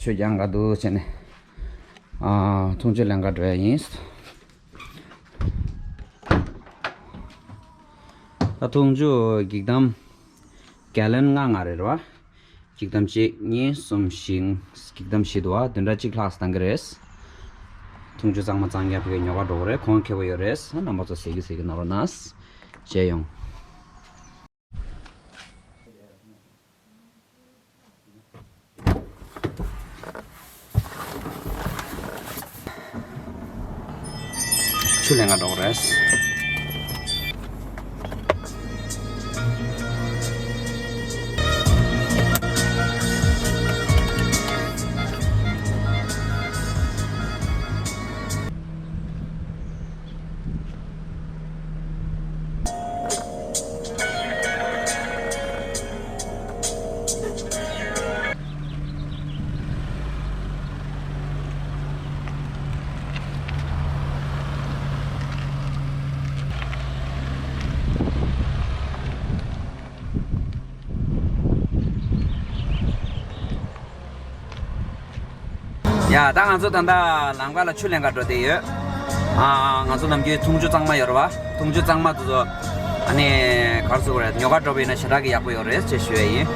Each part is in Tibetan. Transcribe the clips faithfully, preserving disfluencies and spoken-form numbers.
ཆུ་རྐྱང་ག་འདུག་བྱས་ནས། ཨ། འཐུང་ཆུ་ལེན་ག་འགྲོ་ཡ་ཡིན། ད་འཐུང་ཆུ་འགྱིག་དམ་ག་ལན་ལྔ་ལྔ་རེད་བ། འགྱིག་དམ་གཅིག་གཉིས་གསུམ་བཞི། འགྱིག་དམ་བཞི་འདུག་བ། བདུན་ཕྲག་གཅིག་ལྷག་ཙམ་བཏང་གི་རེད། འཐུང་ཆུ་གཙང་མ་གཙང་རྐྱང་ཕ་གིར་ཉོ་ག་འགྲོ་གི་རེད། གོང་ཁེ་པོ་ཡོད་རེད། རྣམ་པ་ཚོ་གཟིགས་གི་གཟིགས་གི་གནང་རོགས་གནང་། མཇལ་ཡོང་། ཆུ་ལེན་ག་འགྲོ་གི་རེད། ཡ། ད་ང་ཚོ་ད་ལྟ་ལམ་ཁ་ལ་ཆུ་ལེན་ག་འགྲོ་བསྡད་ཡོད། ཨ། ང་ཚོ་ནམ་རྒྱུན་འཐུང་ཆུ་གཙང་མ་ཡོད་རེད་བ། འཐུང་ཆུ་གཙང་མ་དེ་ཚོ་ཨ་ནི་ག་རེ་ཟེར་དགོས་རེད། ཉོ་ག་འགྲོ་བ་ཡིན་ན་ཞེ་དྲག་གི་ཡག་པོ་ཡོད་རེད་ཅེས་ཞུ་ཡ་ཡིན།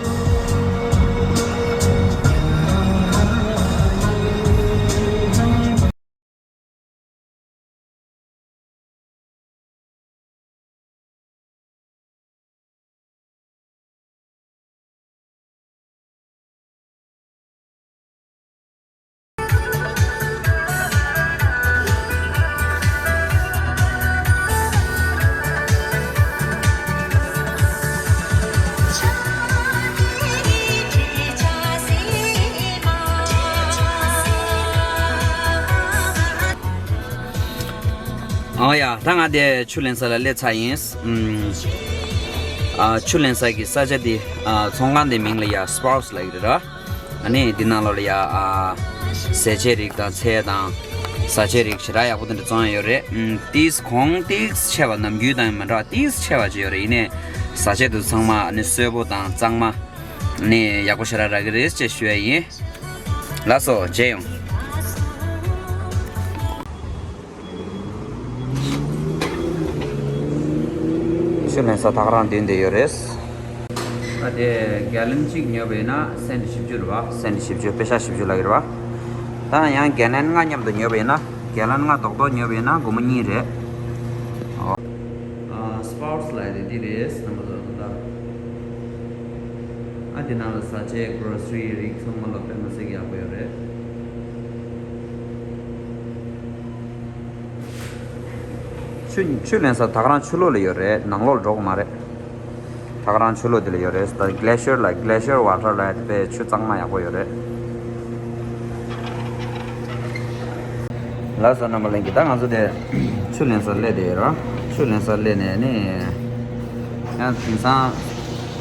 ཨོ་ཡ། ད་ང་དེ་ཆུ་ལེན་ས་ལ་སླེབས་ཚར་ཡིན། ཨམ། ཨ། ཆུ་ལེན་ས་གི་ས་ཆ་དེ། ཨ། ཚོང་ཁང་དེ་མིང་ལ་ཡ་Sprouts ལབ་ཀྱི་རེད་ར། ཨ་ནི་འདི་ནང་ལོགས་ལ་ཡ། ཨ། ཟས་བཅད་རིགས་དང་ཚལ་དང་། ཟ་བཅད་རིགས་ཞེ་དྲག་ཡག་པོ་དེ་འདྲ་བཙོང་ཡ་ཡོད་རེད། ཨམ། ཏིས་གོང་ཏིས་ཆེ་བ། ནམ་རྒྱུན་དང་མི་འདྲ་བ་ཏིས་ཆེ་བ་ཅིག་ཡོད་རེད། ཡིན་ནའི་ཟ་བཅད་དེ་ཚང་མ་ཨ་ནི་སོས་པོ་དང་གཙང་མ། ནི་ཡག་པོ་ཞེ་དྲག་རག་གི་རེད་ཅེས་ཞུ་ཡ་ཡིན། ལགས་སོ། མཇལ་ཡོང་། ཆུ་ལེན་ས་ཐག་རིང་བདུན་དེ་ཡོད་རེད། ཨ། དེ་ག་ལན་གཅིག་ཉོས་པ་ཡིན་ན་སེན་ཊི་བཞི་བཅུ་རེད་བ། སེན་ཊི་བཞི་བཅུ། པེ་ཤ་བཞི་བཅུ་ལབ་ཀྱི་རེད་བ། ད་ཡང་ག་ལན་ལྔ་མཉམ་དུ་ཉོས་པ་ཡིན་ན། ག་ལན་ལྔ་རྡོག་རྡོག་ཉོས་པ་ཡིན་ན་སྒོར་མོ་གཉིས་རེད། ཨ། Sprouts ལབ་ཡ་དེ་འདི་རེད། རྣམ་པ་ཚོ་ད་ལྟ། ཨ། འདི་ནང་ལ་ཟ་བཅད་གྷོ་རོ་སི་རི་རིགས་ཚང་མ་ལ་དཔེ་མི་སྲིད་ཀྱི་ཡག་པོ་ཡོད་རེད། ཆུ། ཆུ་ལེན་ས་ཐག་རིང་ཆུ་ལོགས་ལ་ཡོད་རེད། ནང་ལོགས་ལ་འགྲོ་གི་མ་རེད། ཐག་རིང་ཆུ་ལོགས་འདི་ལ་ཡོད་རེད། ད་Glacier ལ། Glacier Water ལ་དཔེ་ཆུ་གཙང་མ་ཡག་པོ་ཡོད་རེད། ལགས་སོ། རྣམ་པ་ལྷན་རྒྱས། ད་ང་ཚོ་དེ་ཆུ་ལེན་ས་སླེབས་བསྡད་ཡོད་ར། ཆུ་ལེན་ས་སླེབས་ནས་ནི། ཡང་དེང་སང་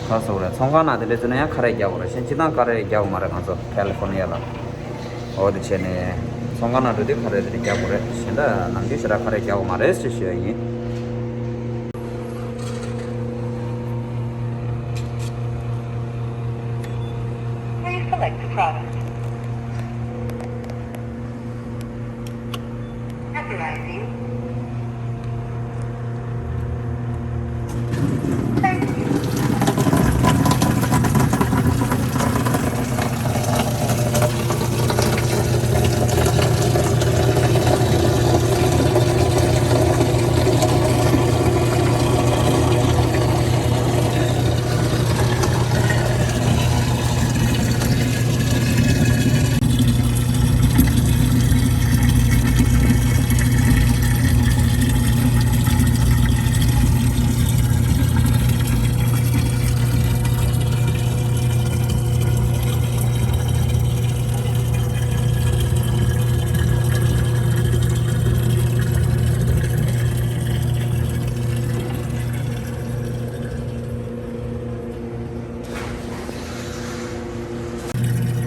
ག་རེ་ཟེར་དགོས་རེད། ཚོང་ཁང་ནང་དེ་འདྲ་བྱས་ན་ཡང་ཁ་རས་རྒྱག་དགོས་རེད། གཞན་སྤྱིར་བཏང་ཁ་རས་རྒྱག་གི་མ་རེད། ང་ཚོ་ཁ་ལི་ཧྥོར་ནི་ཡ་ལ། འོ་དེ་བྱས་ནས་ཚོང་ཁང་ནང་འགྲོ་དུས་ཁ་རས་དེ་འདྲ་རྒྱག་དགོས་རེད། གཞན་དག་ནམ་རྒྱུན་ཞེ་དྲག་ཁ་རས་རྒྱག་གི་མ་རེད་ཅེས་ཞུ་ཡ་ཡིན། Please select the product. Authorizing. Thank you.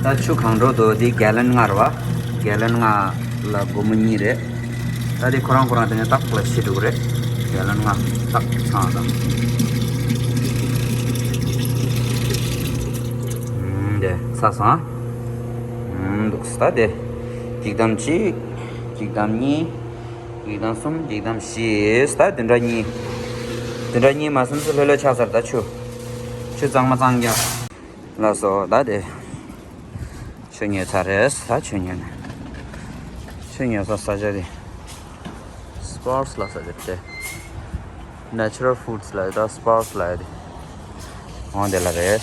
ད་ཆུ་གང་འགྲོ་འདུག་འདི་ག་ལན་ལྔ་རེད་བ། ག་ལན་ལྔ་ལ་སྒོར་མོ་གཉིས་རེད། ད་འདི་ཁོ་རང་ཁོ་རང་དེ་ནས་ཏག་ཏག་ལ་ཕྱིན་འགྲོ་གི་རེད། ག་ལན་ལྔ་ཏག་ཚང་དང་། ཨུམ། དེ་ཚ་སོང་ཨ། ཨུམ། འདུག་ད་དེ། འགྱིག་དམ་གཅིག་འགྱིག་དམ་གཉིས། འགྱིག་དམ་གསུམ། འགྱིག་དམ་བཞི། ད་བདུན་ཕྲག་གཉིས། བདུན་ཕྲག་གཉིས་མ་ཟིན་ཚེ་ལྷོད་ལྷོད་ཆགས་ཚར། ད་ཆུ། ཆུ་གཙང་མ་གཙང་རྐྱང་། ལགས་སོ། ད་དེ། ཆུ་ཉོས་ཚར་རེད། ད་ཆུ་ཉོས་ནས། ཆུ་ཉོ་ས་ས་ཆ་དེ། Sprouts ལ་ས་ཆ་དེ། Natural Foods ལ་ད་Sprouts ལ་དེ། འོང་དེ་ལ་རེད།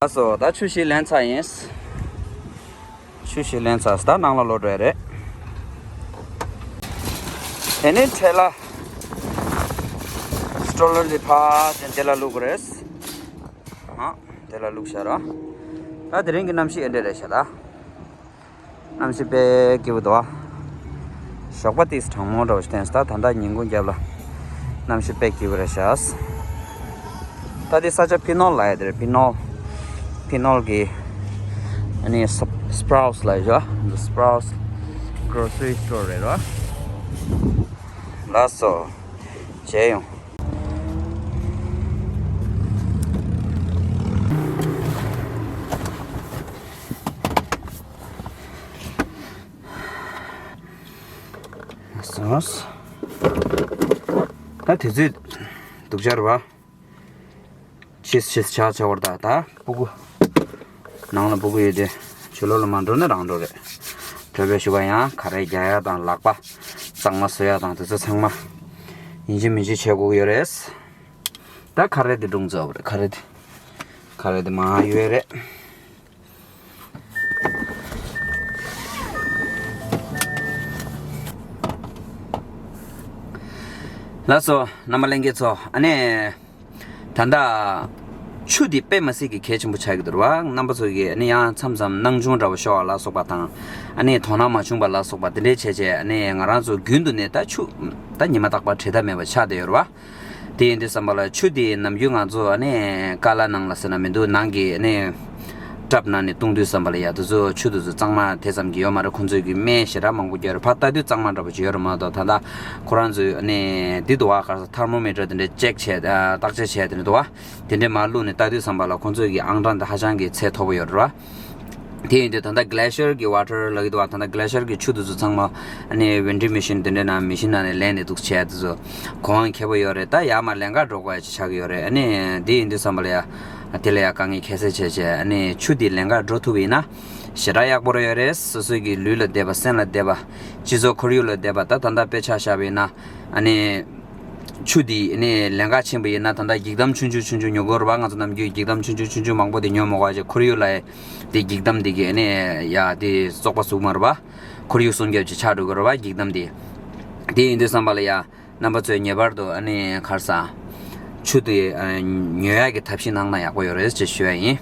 ལགས་སོ། ད་ཆུ་ཞིག་ལེན་ཚར་ཡིན། ཆུ་ཞིག་ལེན་ཚར། ད་ནང་ལ་ལོག་འགྲོ་ཡ་རེད། དེ་ནས་ཁྲལ་ལ། སི་ཊོ་ལར་འདི་ཕར་དེ་འདི་ལ་བླུག་དགོས་རེད། ཨ། དེ་ལ་བླུག་བཞག་ར། ད་དེ་རིང་གི་གནམ་གཤིས་ཨེ་འདྲ་རེད་ཤག་ད། གནམ་གཤིས་དཔེ་སྐྱིད་པོ་འདུག་ཨ། ཞོགས་པ་ཏིས་གྲང་མོ་འདྲ་བོ་ཞིག་བསྟན་སོང་། ད་ད་ལྟ་ཉིན་གུང་རྒྱབ་ལ་གནམ་གཤིས་དཔེ་སྐྱིད་པོ་རེད་ཤག་ད་དེ་ས་ཆ་ཕི་ནོལ་ལབ་ཡ་དེ་རེད། ཕི་ནོལ། ཕི་ནོལ་གི་ཨ་ནི་སི་པ་རའུ་ཊི་ལབ་ཡ་ཞོ། སི་པ་རའུ་ཊི་གྲོ་སི་རི་སི་ཊོར་རེད་རོ། ལགས་སོ། མཇལ་ཡོང་། སོང་། ད་དེ་ཚོས་སྡུག་ཅག་རེད་པ། ཆིས་ཆིས་ཆག་ཆག་བར་ད་ད་སྤུ་གུ། ནང་ལ་སྤུ་གུ་ཡོད་དེ། ཆུ་ལོག་ལ་མ་འགྲོ་ན་རང་འགྲོ་རེད། གྲོད་པའི་ཤུ་བ་ཡང་ཁ་རས་རྒྱག་ཡ་དང་ལག་པ་གཙང་མ་བཟོ་ཡ་དང་དེ་ཚོ་ཚང་མ་ཡིན་གཅིག་མིན་གཅིག་བྱེད་དགོས་ཀྱི་ཡོད་རེད། ད་ཁ་རས་དེ་སྒྲུང་རྩོག་རེད། ཁ་རས་དེ། ཁ་རས་དེ་མ་ཡོད་རེད། ལགས་སོ། རྣམ་པ་ལྷན་རྒྱས་ཚོ། ཨ་ནི། ད་ལྟ་ཆུ་འདི་དཔེ་མ་སྲིད་ཀྱི་གལ་ཆེན་པོ་ཆགས་ཀྱི་འདུག་ར་བ། རྣམ་པ་ཚོ་གིས་ཨ་ནི་ཡང་མཚམས་མཚམས་སྣང་ཆུང་འདྲ་བོ་ཤོར་བ་ལ་སོགས་པ་དང་། ཨ་ནི་དོ་སྣང་མ་བྱུང་བ་ལ་སོགས་པ་དེ་འདྲའི་བྱས་བྱས། ཨ་ནི་ང་རང་ཚོ་རྒྱུན་དུ་ནས་ད་ཆུ་ད་ཉི་མ་རྟག་པར་བྲི་ཐབས་མེད་པ་ཆགས་བསྡད་ཡོད་ར་བ། དེ་ཡིན་དུས་ཙམ་པ་ལ་ཆུ་དེ་ནམ་རྒྱུན་ང་ཚོ་ཨ་ནི་ཀ་ལ་ནང་ལ་ཟེར་ན་མི་འདུག་ནང་གི་ཨ་ནི་ཊབ་ནང་ནས་བཏུང་དུས་ཙམ་པ་ལ་ཡ། དེ་ཚོ་ཆུ་དེ་ཚོ་གཙང་མ་དེ་ཙམ་གྱི་ཡོད་མ་རེད། ཁོང་ཚོས་ཀྱི་སྨན་ཞེ་དྲག་མང་པོ་རྒྱག་རེད། ཕར་ལྟ་དུས་གཙང་མ་འདྲ་པོ་ཅིག་ཡོད་རེད་མ་གཏོགས། ད་ལྟ་ཁོ་རང་ཚོས་ཨ་ནི་འདི་འདུག་བ། ག་རེ་ཟེར། ཐར་མོ་མི་ཊར་དེ་འདྲ་ཅེག་བྱས། ཨ། བརྟག་དཔྱད་བྱས་དེ་འདྲ་འདུག་བ། དེ་འདྲས་མར་བླུགས་ནས་ལྟ་དུས་ཙམ་པ་ལ་ཁོང་ཚོས་ཀྱི་ཨང་གྲངས་དེ་ཧ་ཅང་གི་ཚད་མཐོ་པོ་ཡོད་རེད་བ། དེ་ཡིན་དུས་ད་ལྟ་གི་ལེ་ཤར་གྱི་ཝ་ཊར་ལབ་ཀྱི་འདུག་བ། ད་ལྟ་གི་ལེ་ཤར་གྱི་ཆུ་དེ་ཚོ་ཚང་མ་ཨ་ནི་ཝེན་ཌིང་མེ་ཤིན་དེ་འདྲའི་ནང་མེ་ཤིན་ནང་ནས་ལེན་ནས་འདུག་བྱས། དེ་ཚོ་གོ་འཕང་ཁེ་པོ་ཡོད་རེད། ད་ཡར་མར་ལེན་ག་འགྲོ་དགོས་ཡ་ཅིག་ཆགས་ཀྱི་ཡོད་རེད། ཨ་ནི་དེ་ཡིན་དུས་ཙམ་པ་ལ་ཡ། དེ་ལ་ཡ་དཀའ་ངལ་ཁྱད་བསད་བྱས་བྱས། ཨ་ནི་ཆུ་དེ་ལེན་ག་འགྲོ་ཐུབ་པ་ཡིན་ན་ཞེ་དྲག་ཡག་པོ་རེད་ཡོད་རེད། སོ་སོའི་གི་ལུས་ལ་བསྡད་པ། སེམས་ལ་བསྡད་པ། སྤྱི་ཚོགས་ཁོར་ཡུག་ལ་བསྡད་པ། ད་ད་ལྟ་དཔེ་ཆ་བཞག་པ་ཡིན་ན་ཨ་ནི། ཆུ་འདི་ནས་ལེན་ག་ཕྱིན་པ་ཡིན་ན། ད་ལྟ་འགྱིག་དམ་ཆུང་ཆུང་ཆུང་ཆུང་ཉོ་དགོས་རེད་པ། ང་ཚོ་ནམ་རྒྱུན་འགྱིག་དམ་ཆུང་ཆུང་ཆུང་ཆུང་མང་པོ་དེ་ཉོ་མ་དགོས་པ་བྱས། ཁོར་ཡུག་ལ་དེ་འགྱིག་དམ་དེ་གི་ནས་ཡ་དེ་བཙོག་པ་ཟུག་མ་རེད་པ། ཁོར་ཡུག་སྲུང་སྐྱོབ་ཅིག་ཆགས་འགྲོ་གི་རེད་པ། འགྱིག་དམ་དེ། དེ་ཡིན་དུས་ཙམ་པ་ལ་ཡ། རྣམ་པ་ཚོས་ངེས་པར་དུ་ཨ་ནི་ག་རེ་ཟེར། ཆུ་དེ་ཉོ་ཡག་གི་ཐབས་ཤེས་གནང་ན་ཡག་པོ་ཡོད་རེད་ཅེས་ཞུ་ཡ་ཡིན།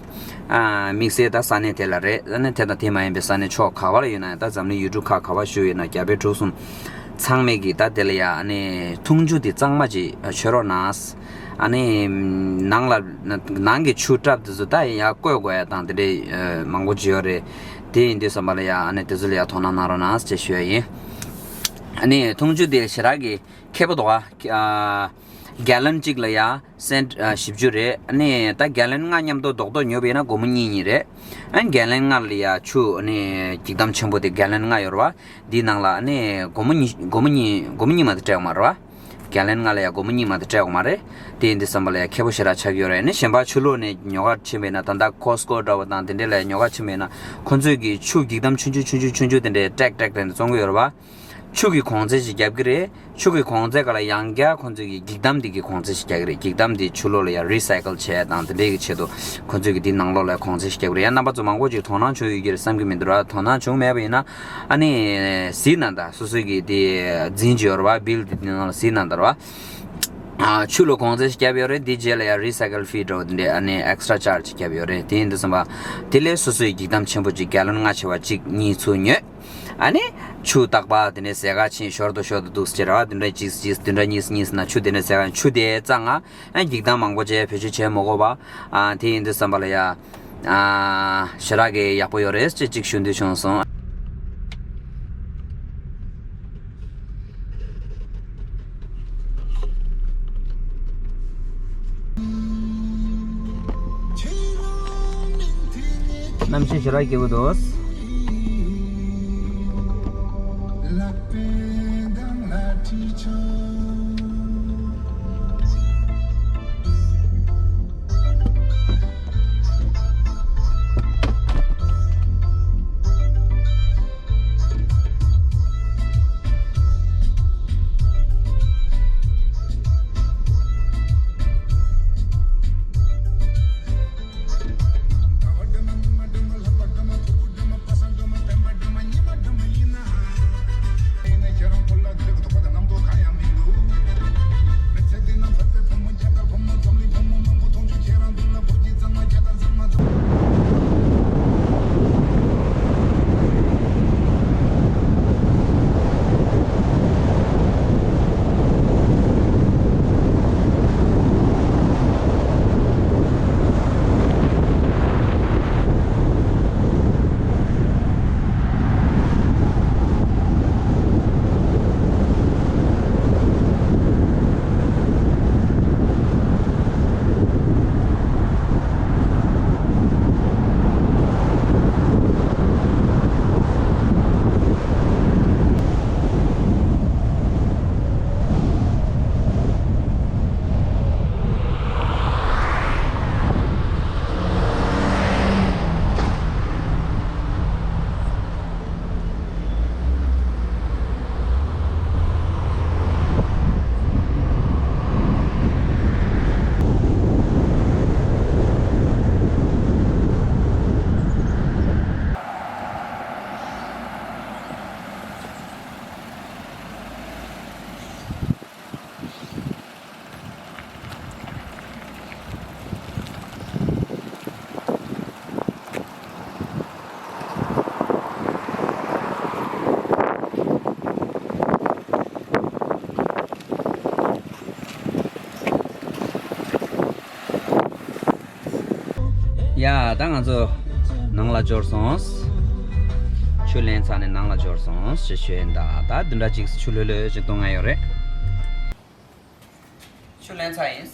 ཨ། དམིགས་བསལ་ད་ས་གནས་དེ་ལ་རེད། ས་གནས་དེ་དང་དེ་མ་ཡིན་པའི་ས་གནས་ཕྱོགས་ག་བ་ལ་ཡོད་ན་ཡང་། ད་འཛམ་གླིང་ཡུལ་གྲུ་ཁག་ག་བ་བཞུགས་ཡོད་ན། རྒྱ་བལ་འབྲུག་གསུམ་ཚང་མས་ཀྱིས་ད་དེ་ལ་ཡ་ཨ་ནི་འཐུང་ཆུ་དེ་གཙང་མ་ཅིག་མཆོད་རོགས་གནང་། ཨ་ནི་ནང་ལ། ནང་གི་ཆུ་ཊབ་དེ་ཚོ་ད་ཡར་བསྐོལ་དགོས་ཡ་དང་དེ་འདྲའི་མང་པོ་ཅིག་ཡོད་རེད། དེ་ཡིན་དུས་ཙམ་པ་ལ་ཡ་ཨ་ནི་དེ་ཚོ་ལ་ཡ་དོ་སྣང་གནང་རོགས་གནང་ཅེས་ཞུ་ཡ་ཡིན། ཨ་ནི་འཐུང་ཆུ་དེ་ཞེ་དྲག་གི་ཁེ་པོ་འདུག་ག། ཨ། གེ་ལན་གཅིག་ལ་ཡ་སེན་ཊི་ཨ་བཞི་བཅུ་རེད། ཨ་ནི་ད་གེ་ལན་ལྔ་མཉམ་དུ་རྡོག་རྡོག་ཉོས་པ་ཡིན་ན་སྒོར་མོ་གཉིས་གཉིས་རེད། ཨ་ནི་གེ་ལན་ལྔ་ལ་ཡ་ཆུ་ཨ་ནི་འགྱིག་དམ་ཆེན་པོ་དེ་གེ་ལན་ལྔ་ཡོད་རེད་པ། འདིའི་ནང་ལ་ཨ་ནི་སྒོར་མོ་གཉིས། སྒོར་མོ་གཉིས། སྒོར་མོ་གཉིས་མ་གཏོགས་སྤྲད་ཡོད་མ་རེད་པ། གེ་ལན་ལྔ་ལ་ཡ་སྒོར་མོ་གཉིས་མ་གཏོགས་སྤྲད་ཡོད་མ་རེད། དེ་ཡིན་དུས་ཙམ་པ་ལ་ཡ་ཁེ་པོ་ཞེ་དྲག་ཆགས་ཀྱི་ཡོད་རེད། ཨ་ནི་གཞན་པ་ཆུ་ལོག་ནས་ཉོ་གར་ཕྱིན་པ་ཡིན་ན། ད་ལྟ་ཀོ་སི་ཀོ་འདྲ་བོ་དང་དེ་འདྲ་ལ་ཉོ་གར་ཕྱིན་པ་ཡིན་ན། ཁོང་ཚོས་ཀྱི་ཆུ་འགྱིག་དམ་ཆུང་ཆུང་ཆུང་ཆུང་ཆུང་ཆུང་དེ་འདྲའི་ཊེག་ཊེག་དེ་འདྲ་བཙོང་གི་ཡོད་རེད་པ། ཆུ་གི་གོང་ཚད་ཅིག་རྒྱབ་ཀྱི་རེད། ཆུ་གི་གོང་ཚད་སྒང་ལ་ཡང་བསྐྱར་ཁོང་ཚོས་ཀྱི་འགྱིག་དམ་དེ་གི་གོང་ཚད་ཅིག་རྒྱག་གི་རེད། འགྱིག་དམ་དེ་ཆུ་ལོག་ལ་ཡ་རི་སའི་ཀལ་བྱས་དང་དེ་འདྲའི་གི་ཆེད་དུ་ཁོང་ཚོས་ཀྱི་དེ་ནང་ལོགས་ལ་གོང་ཚད་ཅིག་རྒྱག་གི་རེད། ཡང་རྣམ་པ་ཚོ་མང་པོ་ཅིག་དོ་སྣང་བྱུང་ཡོད་ཀྱི་རེད་བསམ་གྱི་མི་འདུག་ར། དོ་སྣང་བྱུང་མེད་པ་ཡིན་ན་ཨ་ནི་གཟིགས་གནང་དང་། སོ་སོས་ཀྱི་དེ་རྫིང་ཅིག་ཡོད་རེད་པ། བིལ་དེ་དེ་ནང་ལ་གཟིགས་གནང་དང་ར་བ། ཨ་ཆུ་ལ་གོང་ཚད་ཞིག་བརྒྱབ་ཡོད་རེད། དེའི་རྗེས་ལ་ཡང་recycle fee་འདྲ་བོ་དེ་འདྲས་ཨ་ནི་extra charge་བརྒྱབ་ཡོད་རེད། དེ་ཡིན་དུས་ཙམ་པ་དེ་ལས་སོ་སོའི་འགྱིག་དམ་ཆེན་པོ་ཅིག་ག་ལོན་ལྔ་བྱེ་བ་གཅིག་གཉིས་ཚུར་ཉོས། ཨ་ནི་ཆུ་རྟག་པ་དེ་ནས་ཟས་ག་ཕྱིན་ཞོར་དུ་ཞོར་དུ་འདུག་ཟེར་བ་དེ་འདྲ་གཅིག་གཅིག་བདུན་ཕྲག་གཉིས་གཉིས་ན་ཆུ་དེ་ནས་ཟས་ག་ཆུ་དེ་གཙང་ང་ཨ་འགྱིག་དམ་མང་པོ་བྱས་བེད་སྤྱོད་བྱས་མ་དགོས་པ། ཨ་དེ་ཡིན་དུས་ཙམ་པ་ལ་ཡ། ཨ་ཞེ་དྲག་གི་ཡག་པོ་ཡོད་རེད་ཅེས་གཅིག་ཞུ་འདོད་བྱུང་སོང་། གནམ་གཤིས་ཞེ་དྲག་སྐྱིད་པོ་འདུག་ཡ་ད་ང་ཚོ་ནང་ལ་འབྱོར་སོང་། ཆུ་ལེན་ཚར་ནས་ནང་ལ་འབྱོར་སོང་ཞེས་ཞུ་ཡིན། ད་ད་འདི་འདྲ་ཅིག་ཆུ་ལྷོད་ལྷོད་ཅིག་གཏོང་ང་ཡོད་རེད། ཆུ་ལེན་ཚར་ཡིན།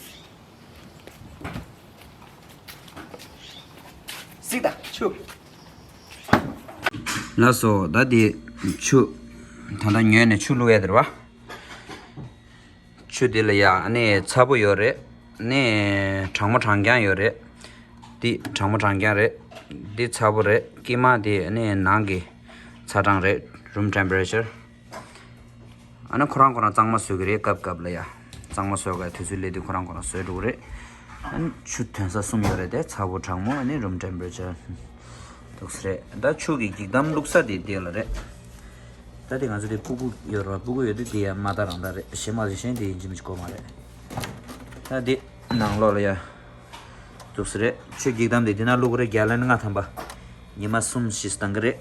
གཟིགས་དང་ཆུ། ལགས་སོ། ད་འདི་ཆུ་ད་ལྟ་ཉོས་ནས་ཆུ་བླུགས་ཡ་དེ་རེད་བ། ཆུ་འདི་ལ་ཡ་ཨ་ནི་ཚ་པོ་ཡོད་རེད། ཨ་ནི་གྲང་མོ་གྲང་རྐྱང་ཡོད་རེད། འདི་གྲང་མོ་གྲང་རྐྱང་རེད། འདི་ཚ་པོ་རེད། དཀྱིལ་མ་འདི་ཨ་ནི་ནང་གི་ཚ་གྲང་རེད། room temperature། ཨ་ནི་ཁོ་རང་ཁོ་རང་གཙང་མ་བཟོ་གི་རེད། སྐབས་སྐབས་ལ་ཡ་གཙང་མ་བཟོ་གི་དུས་ཚོད་སླེབས་དུས་ཁོ་རང་ཁོ་རང་བཟོས་འགྲོ་གི་རེད། ཨ་ནི་ཆུ་ཐོན་ས་གསུམ་ཡོད་རེད་དེ། ཚ་པོ་གྲང་མོ་ཨ་ནི་room temperature། འདུག་སེ་རེད། ད་ཆུ་གི་འགྱིག་དམ་བླུགས་ས་དེ་འདི་ལ་རེད། ད་དེ་ང་ཚོ་དེ་སྤུ་གུ་ཡོད་རེད་བ། སྤུ་གུ་ཡོད་དུས་དེ་ཡ་མ་ད་རང་ད་རེད། གཞན་མ་གཞན་དེ་ཡིན་གཅིག་མིན་གཅིག་དགོས་མ་རེད། ད་དེ་ནང་ལོགས་ལ་ཡ་འདུག་སེ་རེད། ཆུ་འགྱིག་དམ་དེ་དེ་ན་བླུགས་རེད། ག་ལོན་ལྔ་ཐམ་པ། ཉི་མ་གསུམ་བཞི་བཏང་གི་རེད།